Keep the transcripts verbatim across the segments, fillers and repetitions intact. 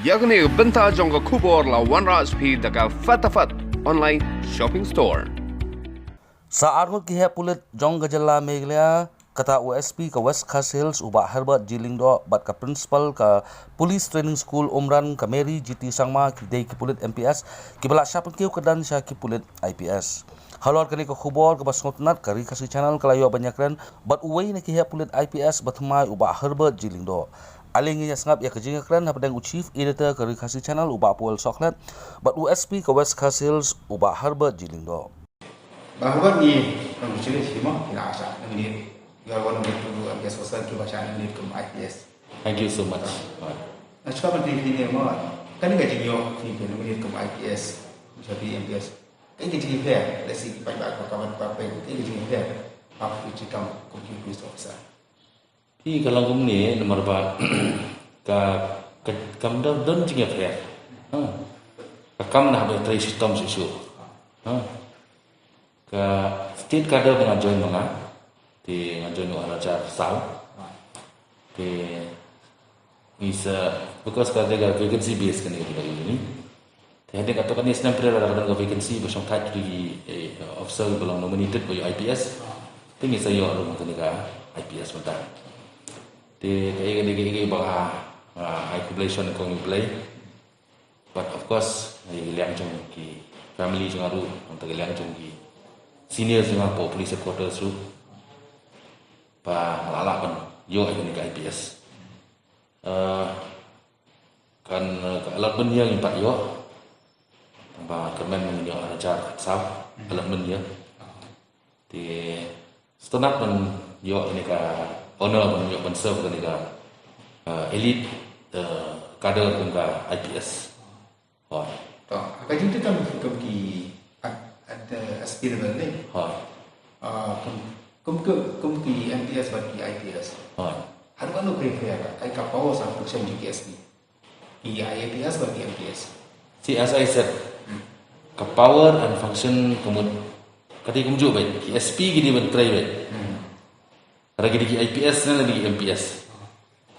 Ïa kane ka bynta jong ka khubor la wanrah sha phi da ka Fatafat Online Shopping Store. Sa arngut ki heh pulit jong ka jylla Meghalaya, kata u S P ka West Khasi Hills u Bah Herbert G Lyngdoh bad ka principal ka Police Training School Umran ka Mary G T Sangma, ki dei ki pulit M P S kiba la shah pynkiew kyrdan sha ki pulit I P S. Halor kane ka khubor kaba sngewtynnat, ka Ri Khasi Channel ka la ïoh ban ïakren bad uwei na ki heh pulit I P S ba thymmai, u Bah Herbert G Lyngdoh. Ale ngin ïa sngap ïa ka jingïakren hapdeng u Chief Editor ka Ri Khasi Channel, u Bah Paul Sohkhlet, bad u S P ka West Khasi Hills, u Bah Herbert G Lyngdoh. Bah Herbert, ngi congratulate ïa phi mo, phi la shah nominate. You are one of the two M P S person kiba shah nominate kum I P S. Thank you so much. Nga sngewbha ban kylli phi ne mo, kane ka jingïoh phi, phi nominate kum I P S, sha phi M P S, kaei ka jingïapher? Let's say, ki paidbah ba ka ban, ba phi, kaei ka jingïapher ba phi, jingkam kum ki police officer? Phi, ka long kumne, namar ba ka, ka, kam don, don jingïapher. Ha. Ka kam na ba trei shitom shisha. Ha. Ka state cadre ba nga join ma nga, te nga join u arhajar saw. Te is, uh, because ka dei ka vacancy base kane ka jaka ni. Te hadien kato kane snem pyrshah la ka don ka vacancy ba shong thait ki, eh, officer ba long nominated ba ïoh I P S. Te ngi sa ïoh ruh kane ka I P S mynta. Te kaei kane kaei ba nga, ah, ai khublei shibun kong U Blei. But of course, ïa ki liang jong ki family jong nga ruh, nangta ki liang jong ki senior jong nga hapoh police headquarters ruh, ba nga la lah ban ïoh ïa kane ka I P S. Eh, kan, eh, ka allotment year ngim pat ïoh. Ba kyrmen ngin ïoh arhajar khatsaw allotment year. Te sngewtynnat ban ïoh ïa kane ka honor ban ïoh ban serve ïa kane ka, eh, elite, eh, cadre kum ka I P S. Hooid. To, ka jingtip kum ki at, at the aspirable ne. Hooid. Ah, kum, kum ki, kum ki M P S bad ki I P S. Hooid. Haduh katno ka jingpher, kaei ka power, sa function jong ki S P? Ki I P S bad ki M P S. See, as I said, ka power and function ka mut, ka dei kumjuh beit, ki S P ki dei ban trei beit. Hmm. Lada ki dei ki I P S ne lada ki M P S.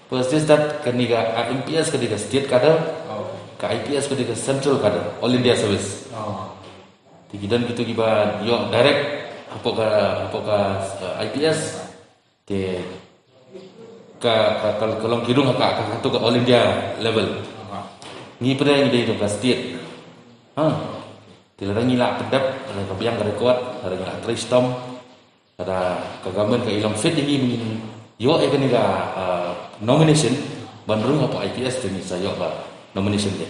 But it's just that kane ka, ah, M P S ka dei ka state cadre, oh, ka I P S ka dei ka central cadre, all India service. Oh. Te ki don kito kiba ïoh direct hapoh ka, hapoh ka, eh, I P S. Te ka, ka, ka, ka long ki rung ha ka, ka, kato ka all India level. Ngi pat ngi dei jong ka state. Ha. Te lada ngi lah pyndep, lada ka biang ka record, lada ngi lah trei shitom, lada ka government ka i long fit ïa ngi ba ngin ïoh ïa kane ka, ah, nomination ban rung hapoh I P S, te ngi sa ïoh ka nomination te.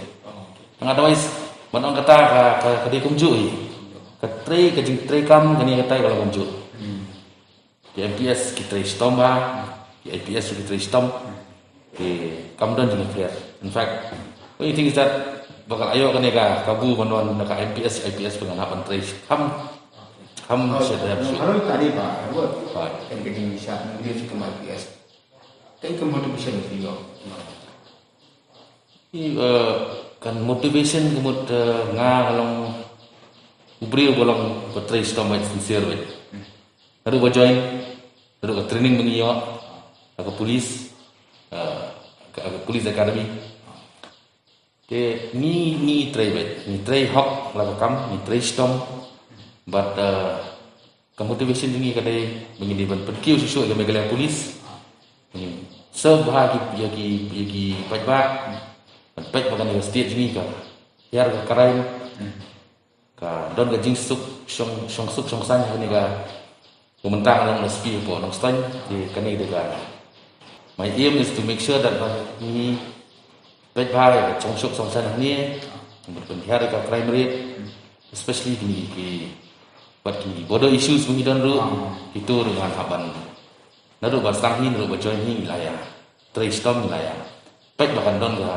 Otherwise, ban ong kata ka, ka, ka dei kumjuh hi. Ka trei, ka jingtrei kam kane katai ka long kumjuh. Ki M P S ki trei shitom bha, ki I P S ki trei shitom, ki kam don jingïapher. In fact, what you think is that ba ka la ïoh kane ka kabu ban wan na ka M P S, I P S ba ngan hap ban trei kham, kham shet rep shu. Haroi tari ba, haroi. Right. Kan ka jingshah ngi kum I P S. Kan ka motivation of ïoh. I, eh, kan motivation ka mut, eh, nga long u briew ba long ba trei shitom beit, sincere beit. Naduh ba join, naduh ka training ba ngi ïoh ha ka police, eh, ka, ka police academy. Te ngi, ngi trei beit, ngi trei hok la ka kam, ngi trei shitom. But, eh, ka motivation jong ngi ka dei ba ngi dei ban pynkiew shuh shuh ïa ka Meghalaya Police. Ngi serve bha ïa ki, ïa ki, ïa ki paidbah. Ban peit ba kane ka state jong ngi ka hiar ka crime, ka don ka jingsuk shong, shong suk shong saiñ ha kane ka, ka mynta ka long S P hapoh Nongstoiñ. Te kane ka dei ka, my aim is to make sure that ba ngi peit bha ïa ka shong suk shong saiñ hangne, ban pynhiar ïa ka crime rate, especially kine ki, bad kine ki border issues ba ngi don ruh, kito ruh ngan hap ban, naduh ba sdang hi, naduh ba join hi, ngi la ïa trei shitom, ngi la ïa peit ba kan don ka,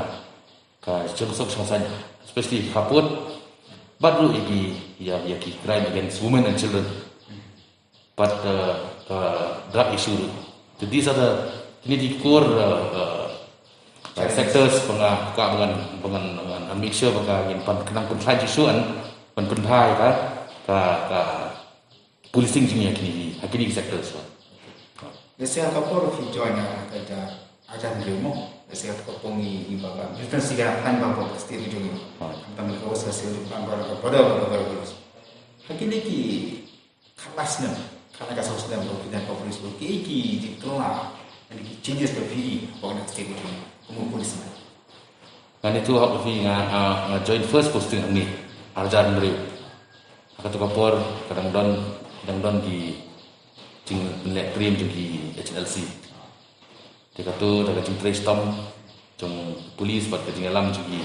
ka shong suk shong saiñ, especially khappud, bad ruh ïa ki, ïa, ïa ki crime against women and children. Bad, uh, uh, drug issue ruh. So these are the, kine ki core, uh, uh, uh, sectors ba nga, ka ba ngan, ba ngan, ba ngan make sure ba ka ngin pan, khnang pynkhlaiñ shuh shuh, ban pynbha ïa ka, ka, ka policing jong ngi ha kine, ha kine ki sectors. Let's say ha ka por phi join ha ka, ka, ka, ka, Sika ka pong i ba ba. Just sika kan ba ba state jong i. Tang ka was ka state ba ba ba ba ba ba. Hakini ki khalas nem. Khalas ka sos nem ko kita ko police ko ki ki di kela. Ani ki changes ka pi ko na state jong i. Ko police na. Ngani tu hak pi nga nga join first posting ni. Arjar meri. Ka tu ka por kadang don kadang don ki jing lek krim jong ki H L C. Te katu da ka jingtrei shitom jong police bad ka jingïalam jong ki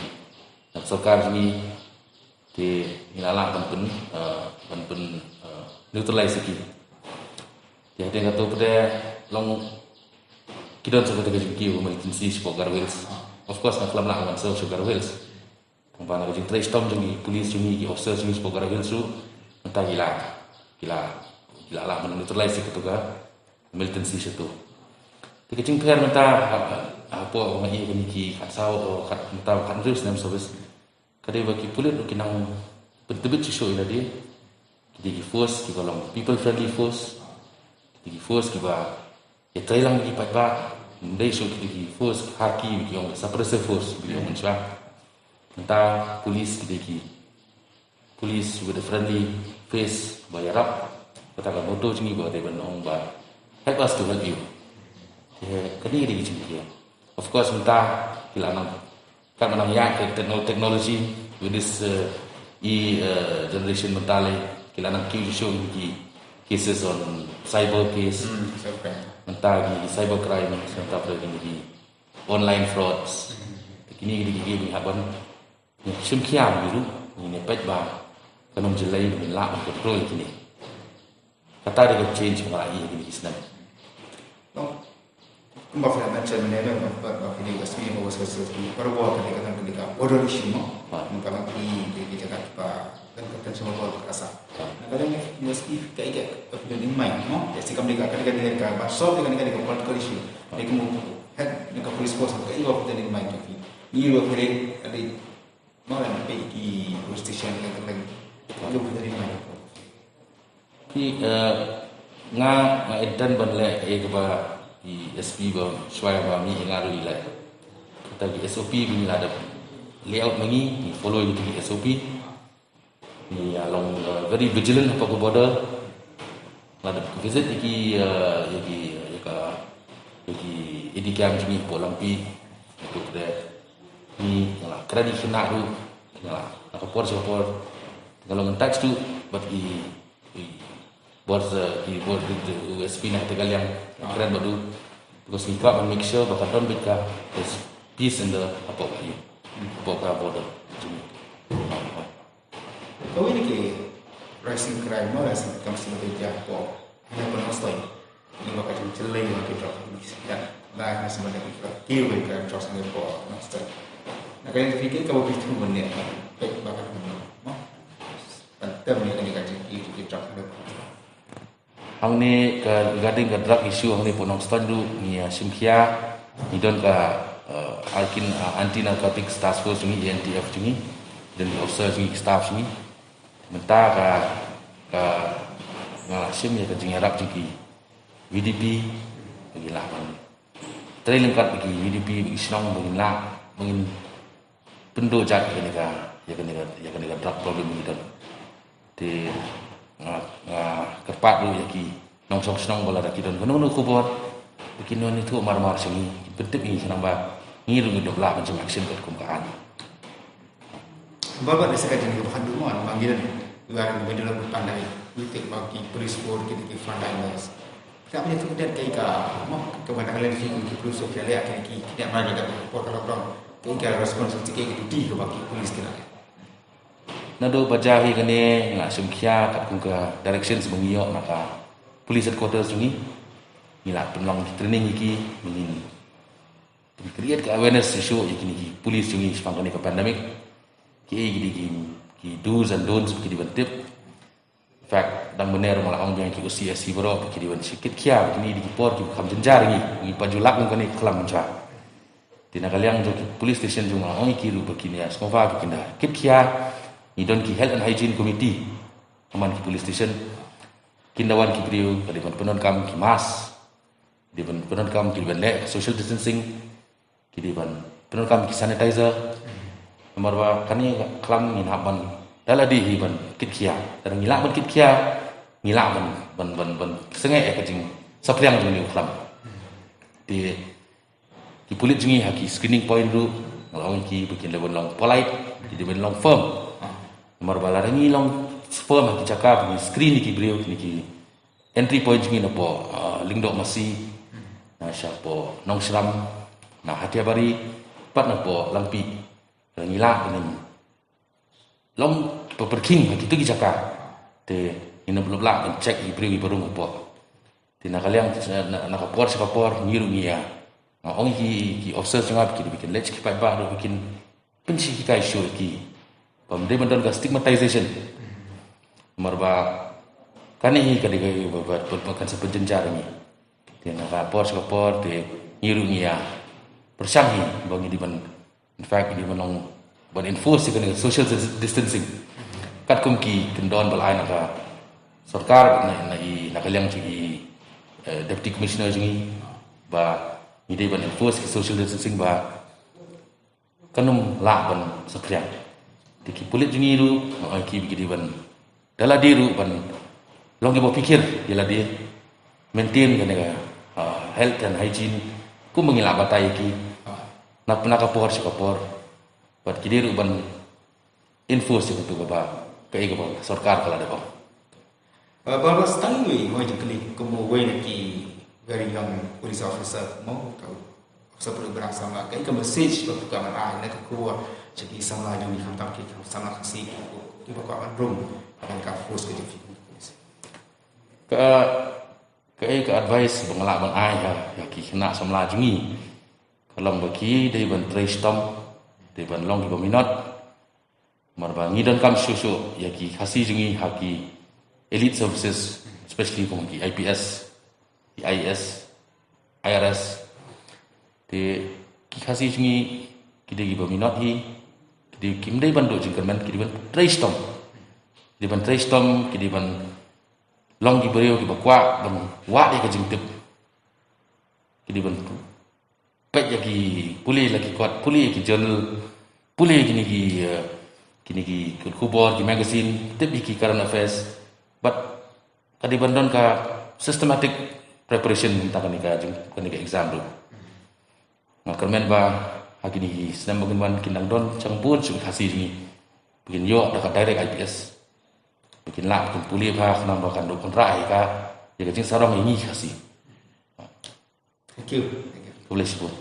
na sorkar jong ngi, te ngi la lah ban pyn, eh, ban pyn, eh, neutralize ki. Te hadien katu pat long ki don sa katu ka jingkiew militancy shapoh Garo Hills. Of course nga khlem lah ban siew sha Garo Hills. Tang ba na ka jingtrei shitom jong ki police jong ngi, ki officer jong ngi shapoh Garo Hills ruh mynta ki la ki la ki la lah ban neutralize ïa katu ka militancy shatu. Te ka jingpher mynta ha hapoh ma i kane ki khatsaw o khat mynta khathynriew snem service. Ka dei ba ki pulit ruh ki nang pyntbit shuh shuh ïa lade. Ki dei ki force kiba long people friendly force. Ki dei ki force kiba ïatrei lang ki paidbah. Ym dei shuh ki dei ki force ha ki ki ong suppressive force ki ong mynshwa. Mynta police ki dei ki police with a friendly face ba ïarap. Kata ka motto jong ngi ba dei ban ong ba help us to help you. Te kane ka dei ka jingkyrpad. Of course mynta ki la nang kat mynta ïa ka techno-, technology with this, uh, e, uh, generation mynta lei ki la nang kiew shuh ki cases on cyber case. Hmm, cyber crime. Mynta ki cyber crime, mynta pyrshah ki online frauds. Hmm. Kine ki dei ki ki hap ban shim khia biru ngi ne peit ba kan ym jyllei ba ngin lah ban control kine. Kata dei ka change ba ngi ïa kine ki snem. Kumba phi la mention mynne ba ba ba phi dei ka sngewbha ba ka sngewbha para bor ka dei ka tang ka dei ka border issue mo. Mynta ba phi dei ka jaka ba kan ka tension ba ka sa. Na ka dei ni mesti ka ïa ka phi dei mind mo. Ya si kam dei ka ka dei ka dei ka ba solve dei ka dei ka political issue. Dei ka mo head dei ka police force ka ïa ka phi dei mind ka phi. Ni ba phi dei ka dei Mara na peit ki police station ka kyrteng. Ka lu ka dari mai. Ki, eh, nga, nga intend ban leh, eh, kaba i S P ba shwa ba mi nga ruh i leh. Kata ki S O P ba ngi la dep layout ma ngi, ngi follow ïa ki S O P. Ngi, ah, long, eh, very vigilant hapoh ka border. Nga la dep visit ïa ki, eh, ïa ki, ïa ka, ïa ki A D camp jong ngi hapoh Langpih. Hapoh Kdeh. Ngi, nga la kren ïa ki khynnah ruh. Nga la, na ka por sha ka por. Nga long in touch ruh bad ki, ki bor, eh, ki bor, ki, ki S P na kata ka liang. Nga kren bad u. Because ngi kwah ban make sure ba ka don beit ka, there's peace in the, hapoh ka, hapoh ka border jong ngi. Kawei na ki rising crime mo, rising crime sila beit ïa ko. Hana ko Nongstoiñ. Ni ba ka jingchallei ba ki drug abuse. Ya, da na sima da ki drug, ki wei ka drugs ni ko Nongstoiñ. Na ka interview ki ka ba bitu mo ne. Peit ba ka mo. Pan tem ni ka jing ki drug ni. Hangne ka, regarding ka drug issue hangne hapoh Nongstoiñ ruh ngi, ah, shim khia, ngi don ka, ah, arkin, ah, Anti Narcotics Task Force jong ngi, A N T F jong ngi, don ki officer jong ngi, staff jong ngi. Mynta ka, ka, nga la shim ïa ka jingïarap jong ki V D P, ba ngin lah ban trei lyngkot bad ki V D P, bad ki shnong, ba ngin lah, ba ngin pynduh jait ïa kane ka, ïa kane ka, ïa kane ka drug problem ngi don. Te nga, nga kyrpad ruh ïa ki nongshong shnong ba lada ki don kano kano ka khubor ba kin wan ïathuh marmar sha ngi, kin pyntip ïa ngi khnang ba ngi ruh ngin ïoh lah ban shim action katkum ka aiñ. Ba ba da sa ka jingïathuh ba khatduh mo, ba ngi don, ba ngi don ba pandai, ngi tip ba ki police force ki, ki frontliners. Ka mynta tu ka dei ka, mo, ka ba da ka lynti ki police of Australia ki, ki, ki dei ma ka da por ka lockdown. Ka responsibility ki duty ka ba ki police ki la. Naduh ba jia hi kane nga shim khia katkum ka directions ba ngi ïoh na ka police headquarters jong ngi. Ngi la pynlong ki training ïa ki, ba ngin create ka awareness issue ïa kine ki police jong ngi shaphang kane ka pandemic. Ki, ki, ki, ki do's and don'ts ki dei ban tip. In fact, dang mynne ruh nga la ong biang ki O C S C baroh ba ki dei ban shim kit khia ba kine dei ki por kiba kham jynjar ngi, ngi pat ju lap kum kane ka khlam mynta. Te na ka liang jong ki police station jong nga la ong ïa ki ruh ba kin ïa sngewbha ba kin da kit khia. Ngi don ki health and hygiene committee ha man ki police station. Kin da wan ki briew, ka dei ban pyndonkam ki mask, dei ban pyndonkam, ki dei ban leh social distancing. ki dei ban pyndonkam ki sanitizer. Namar ba kane ka khlam ngin hap ban da lade hi ban kit khia. Lada ngi lah ban kit khia, ngi lah ban, ban, ban, ban sangeh ïa ka jingsaphriang jong kane ka khlam. Te ki pulit jong ngi ha ki screening point ruh, nga la ong ïa ki ba kin dei ban long polite, ki dei ban long firm. Namar ba lada ngi long firm ha ki jaka ba ngi screen ïa ki briew, kine ki entry point jong ngi napoh, ah, Lyngdoh Masi, na shapoh Nongshram, na Hathiabari, bad napoh Langpih. Lada ngi lah ban long pyrkhing ha kito ki jaka, te ngin ym lah ban check ïa ki briew kiba rung hapoh. Te na ka liang, na, na ka por sha ka por, ngi ruh ngi ïa, nga ong ïa ki, ki officers jong nga ba ki dei ba kin leit sha ki paidbah ruh ba kin pynshai hikai shuh ïa ki. Bym dei ban don ka stigmatization. Namar ba kane hi ka dei ka ba, ba, ba, ba kan sa pynjynjar ïa ngi. Te na ka por sha ka por te ngi ruh ngi ïa pyrshang hi ba ngi dei ban, in fact, ngi dei ban long, ban enforce ïa kane ka social dis-, distancing. Katkum ki kyndon ba la ai na ka sorkar, na, na i, na ka liang jong i, eh, Deputy Commissioner jong ngi, ba ngi dei ban enforce ki social distancing ba kan ym lah ban saphriang. Te ki pulit jong ngi ruh, nga ong ïa ki ba ki dei ban da lade ruh ban long kiba phikir ïa lade, maintain kane ka, ah, health and hygiene kumba ngi la batai ïa ki. Na, na ka por sha ka por. Bad ki dei ruh ban enforce ïa kato kaba, kaei kaba sorkar ka la dep ong. Ba, ba, ba stang wei, wei jingkylli, kum wei na ki very young police officer, mo, ka officer pyrshah samla, kaei ka message ba ka man ai na ka khubor sha ki samla jong ngi, khamtam ki samla Khasi, ki ba kwah ban rung ha ka force ka jong ki police. Ka, kaei ka advice ba nga lah ban ai ha, ha ki khynnah samla jong ngi? Ka long ba ki dei ban trei shitom, dei ban long kiba minot. Namar ba ngi donkam shuh shuh ïa ki Khasi jong ngi ha ki elite services, especially kum ki I P S, ki I A S, I R S. Te ki Khasi jong ngi ki dei kiba minot hi, ki dei, kim dei ban duh jingkyrmen, ki dei ban trei shitom. Ki dei ban trei shitom, ki dei ban long ki briew kiba kwah ban wad ïa ka jingtip. Ki dei ban peit ïa ki, pule la ki kot, pule ïa ki journal, pule ïa kine ki, eh, kine ki khubor, ki magazine, tip ïa ki current affairs. Bad ka dei ban don ka systematic preparation mynta kane ka jing, kane ka exam ruh. Nga kyrmen ba ha kine ki snem ba kin wan kin dang don shibun shuh ki Khasi jong ngi ba kin ïoh da ka direct I P S. Ba kin lah, ba kin pule bha, khnang ba kan duh khyndiat ïa ka, ïa ka jingsarong ïa ngi Khasi. Thank you. Thank you. Khublei shibun.